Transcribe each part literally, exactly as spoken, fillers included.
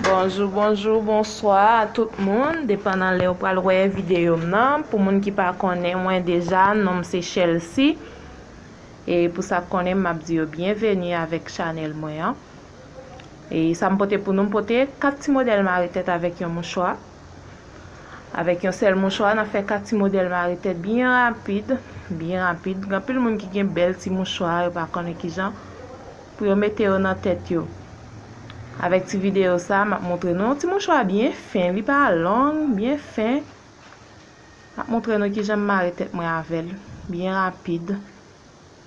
Bonjou, bonjou, bonswa a tout moun, depandan lè w pral wè videyo m nan. Pou moun ki pa konnen mwen deja, non m se Chelsea. E pou sa k konnen m, m ap di yo byenveni avèk chanèl mwen an. E sa m pote pou nou, m pote kat ti modèl mare tèt avèk yon mouchwa. Avèk yon sèl mouchwa, n ap fè kat ti modèl mare tèt byen rapid, byen rapid. Gen anpil moun ki gen bèl ti mouchwa, yo pa konnen kijan pou yo mete yo nan tèt yo. Avèk ti videyo sa, m ap montre nou yon ti mouchwa byen fen, li pa long, byen fen. M ap montre nou kijan m mare tèt mwen avè l, byen rapid.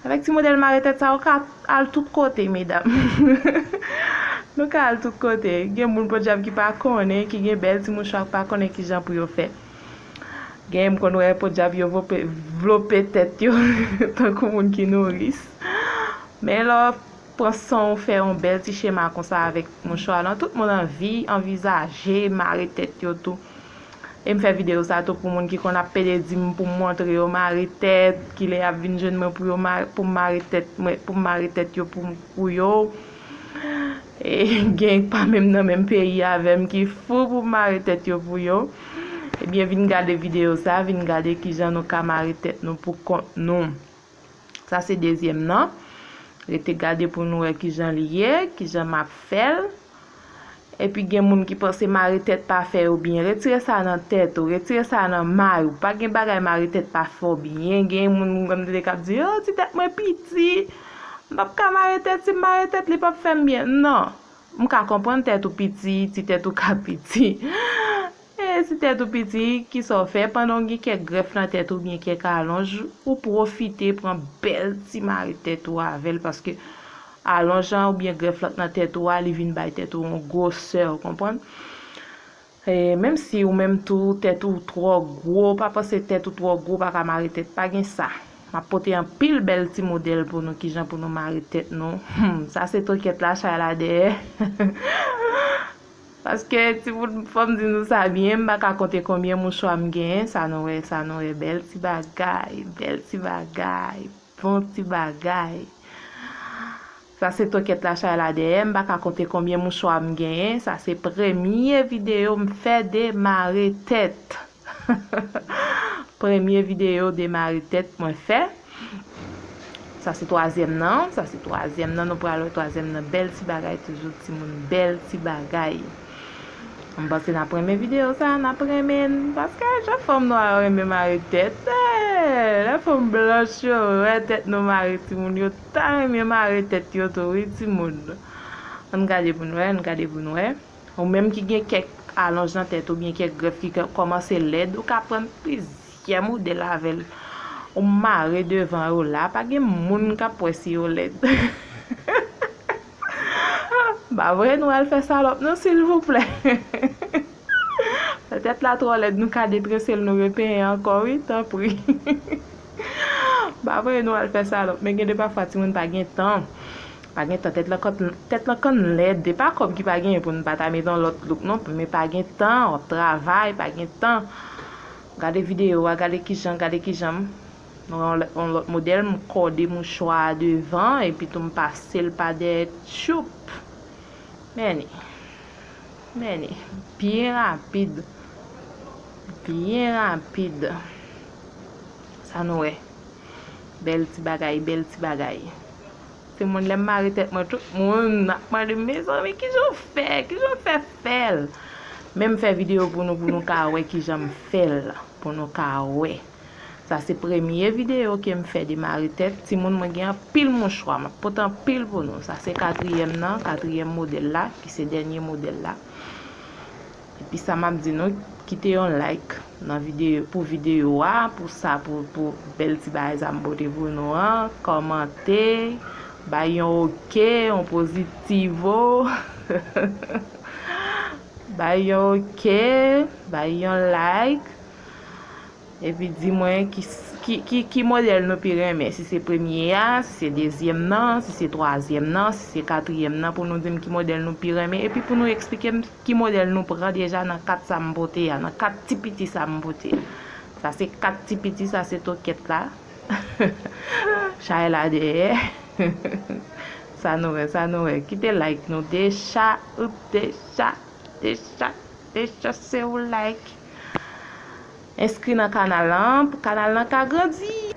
Avèk ti modèl mare tèt sa, ou ka al tout kote, medam. Nou ka al tout kote. Gen moun podyab ki pa konnen, ki gen bèl ti mouchwa, ki pa konnen kijan pou yo fè. Gen m konn wè podyab yo vlope, vlope tèt yo tankou moun ki nouris. Men lè w pran san w fè yon bèl ti chema konsa avèk mouchwa lan, tout moun anvi anvizaje mare tèt yo tou. E m fè videyo sa tou pou moun ki konn ap pede di m pou m montre yo mare tèt, kilè y ap vin jwenn mwen pou yo mare, pou m mare tèt mwen, pou m mare tèt yo pou, pou yo. E gen pa menm nan menm peyi avè m ki fou pou m mare tèt yo pou yo. Ebyen, vin gade videyo sa, vin gade kijan nou ka mare tèt nou pou kont nou. Sa se dezyèm nan. Rete gade pou nou wè kijan li ye, kijan m ap fè l. Epi gen moun ki panse mare tèt pa fè yo byen. Retire sa nan tèt ou, retire sa nan may ou. Pa gen bagay mare tèt pa fè w byen. Gen moun m konn tande k ap di, "Oh, ti tèt mwen piti. M p ap ka mare tèt, si m mare tèt, li p ap fè m byen." Non. M ka konprann tèt ou piti, ti tèt ou ka piti. E si tèt ou piti, kisa w fè? Pandan w gen kèk grèf nan tèt ou oubyen kèk alonj, ou pwofite pran bèl ti mare tèt ou avè l, paske alonj lan oubyen grèf lan k nan tèt ou a, li vin bay tèt ou yon gwosè, ou konprann? E menm si ou menm tou, tèt ou twò gwo, pa panse tèt ou twò gwo, pa ka mare tèt, pa gen sa. M ap pote anpil bèl ti modèl pou nou, kijan pou nou mare tèt nou. Hmm, sa se tokèt la, chay la dèyè. Paske, timoun, fò m di nou sa byen, m pa ka konte konbyen mouchwa m genyen, sa nou wè, sa nou wè, bèl ti bagay, bèl ti bagay, bon ti bagay. Sa se tokèt la, chay la dèyè, m pa ka konte konbyen mouchwa m genyen, sa se premye videyo m fè de mare tèt. Premye videyo de mare tèt mwen fè. Sa se twazyèm nan, sa se twazyèm nan, nou pral wè twazyèm nan, bèl ti bagay toujou, timoun, bèl ti bagay. M panse n ap renmen videyo sa, n ap renmen l, paske jan fanm nwa yo renmen mare tèt, eh, lè fanm blanch yo wè tèt nou mare, timoun, yo ta renmen mare tèt yo tou, wi, timoun. Ann gade pou n wè, ann gade pou n wè. Ou menm ki gen kèk alonj nan tèt oubyen kèk grèf ki kè-, kòmanse lèd, ou ka pran plizyè modèl avè l. Ou mare devan yo la, pa gen moun k ap wè si yo lèd. M pa vle nou al fè salòp non, silvouplè. Tèt la twò lèd, nou ka detrese l, nou repenyen ankò, wi, tanpri. M pa vle nou al fè salòp, men gen de pafwa timoun pa gen tan. Pa gen tan, tèt lan konn, tèt lan konn lèd, e pa kòb ki pa genyen pou n pa ta met yon lòt look non, men pa gen tan, w ap travay, pa gen tan. Gade videyo a, gade kijan, gade kijan m, yon lòt, yon lòt modèl, m kòde mouchwa a devan, epi tou m pase l pa dèyè, tchoup! Men li, men li, byen rapid, byen rapid. Sa nou wè, bèl ti bagay, bèl ti bagay. Timoun, lè m mare tèt mwen, tout moun ap mande m, "Mezanmi, kijan w fè? Kijan w fè fè l?" Men m fè videyo pou nou, pou nou ka wè kijan m fè l, pou nou ka wè. Sa se premye videyo ke m fè de mare tèt. Timoun, mwen gen anpil mouchwa, m ap pote anpil pou nou. Sa se katriyèm nan, katriyèm modèl la, ki se dènye modèl la. Epi sa m ap di nou, kite yon like nan videyo, pou videyo a, pou sa, pou, pou bèl ti bagay sa m pote pou nou an, kòmante, bay yon oke, yon pozitivo, bay yon oke, bay yon like. Epi di mwen ki, ki, ki, ki modèl nou pi renmen, si se premye a, si se dezyèm nan, si se twazyèm nan, si se katriyèm nan, pou nou di m ki modèl nou pi renmen, epi pou nou eksplike m ki modèl nou pran deja nan kat sa m pote a, nan kat ti piti sa m pote a. Sa se kat ti piti, sa se tokèt la. Chay la dèyè. Sa nou wè, sa nou wè. Kite like nou deja, ou deja. Deja, deja se ou like. Enskri nan kanal lan, pou kanal lan ka grandi.